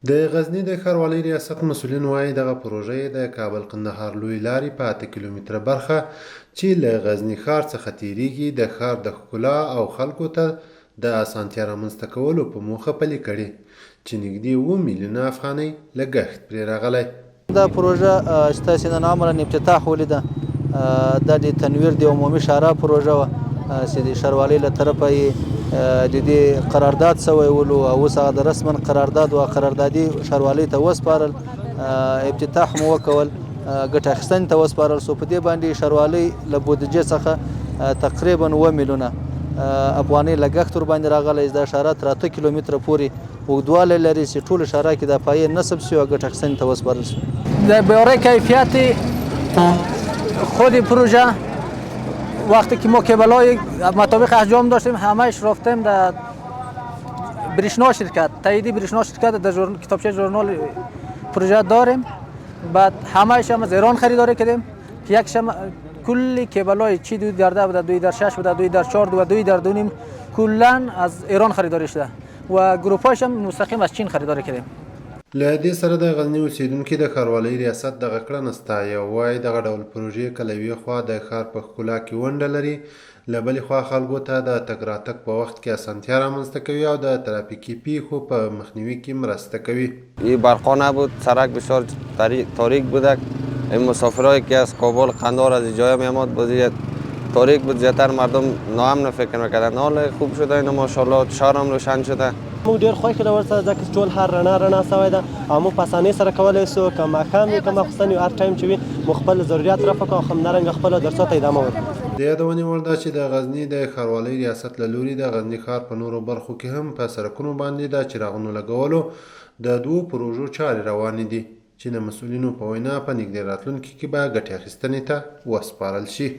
د غزني د ښاروالۍ ریاست مسؤلین وايي، دغه پروژه یې د کابل قندهار لویې لارې په 8 کیلومتره برخه چې له غزني ښار څخه تېرېږي، د ښار د ښکلا او خلکو ته د اسانتیا رامنځته کولو په موخه پلې کړې، چې نږدې 7 میلیونه افغانۍ لګښت پرې راغلی. دا پروژه چې تاسې نن عملاً افتتاح ولیده، دا د تنویر د عمومي شارع پروژه وه چې د ښاروالۍ له طرفه یې د دې قرارداد سوی ولو او اوس هغه د رسما قرارداد او قراردادي ښاروالۍ ته وسپارل، افتتاح مو وکول، ګټه اخیستنې ته وسپارل سو. په دې باندې ښاروالۍ له بودجې څخه تقریبا 7 میلیونه افغانۍ لګښت ورباندې راغلی. دا شارع تر 8 کیلومتره پورې اوږدوالی لري چې ټولو شارع کې دا پایې نصب شي او ګټه اخیستنې ته وسپارل شي. درباره کیفیت خود پروژه وقتی که ما کیبلای مطابق احجام داشتیم همهش رفتیم در برشنا شرکت، تاییدی برشنا شرکت در کتابچه ژورنال پروژه داریم. بعد همهش هم از ایران خریداری کردیم که یکش هم کلی کیبلای چی 2 در 10 بوده، 2 در 6 بوده، 2 در 4 و 2 در 2.5 کلا از ایران خریداری شده و گروپاش هم مستقیم از چین خریداری کردیم. له دې سره د غزني اوسېدونکي د ښاروالۍ ریاست دغه کړنه ستایي او وايي، دغه ډول پروژې که له یوې خوا د ښار په ښکلا کې ونډه لري، له بلې خوا خلکو ته د تګ راتګ په وخت کې اسانتیا رامنځته کوي او د ترافیکي پیښو په مخنیوي کې مرسته کوي. این برقا نبود، سرک بسیار تاریک بوده. این مسافرایی که از کابل قندهار از جای میامد بازی تاریک بود، زیادتر مردم ناامن فکر میکردن. حالا خوب شده اینا ماشاءالله، شهر هم روشن شده. موږ ډېر خوښ یو ورسره، ځکه چې ټول ښار رڼا رڼا سوی ده او موږ په اسانۍ سره کولی شو که ماښام وي که ماخوستن وي، هر ټایم چې وي موږ خپل ضروریات رفع کړو او همدارنګه خپلو درسو ته ادامه ورکړو. د یادونې وړ ده چې د غزني د ښاروالۍ ریاست له لوري د غزني ښار په نورو برخو کې هم په سرکونو باندې د چراغونو لګولو د 2 پروژو چارې روانې دي چې د مسؤلینو په وینا په نږدې راتلونکي کې به ګټې اخیستنې ته وسپارل شي.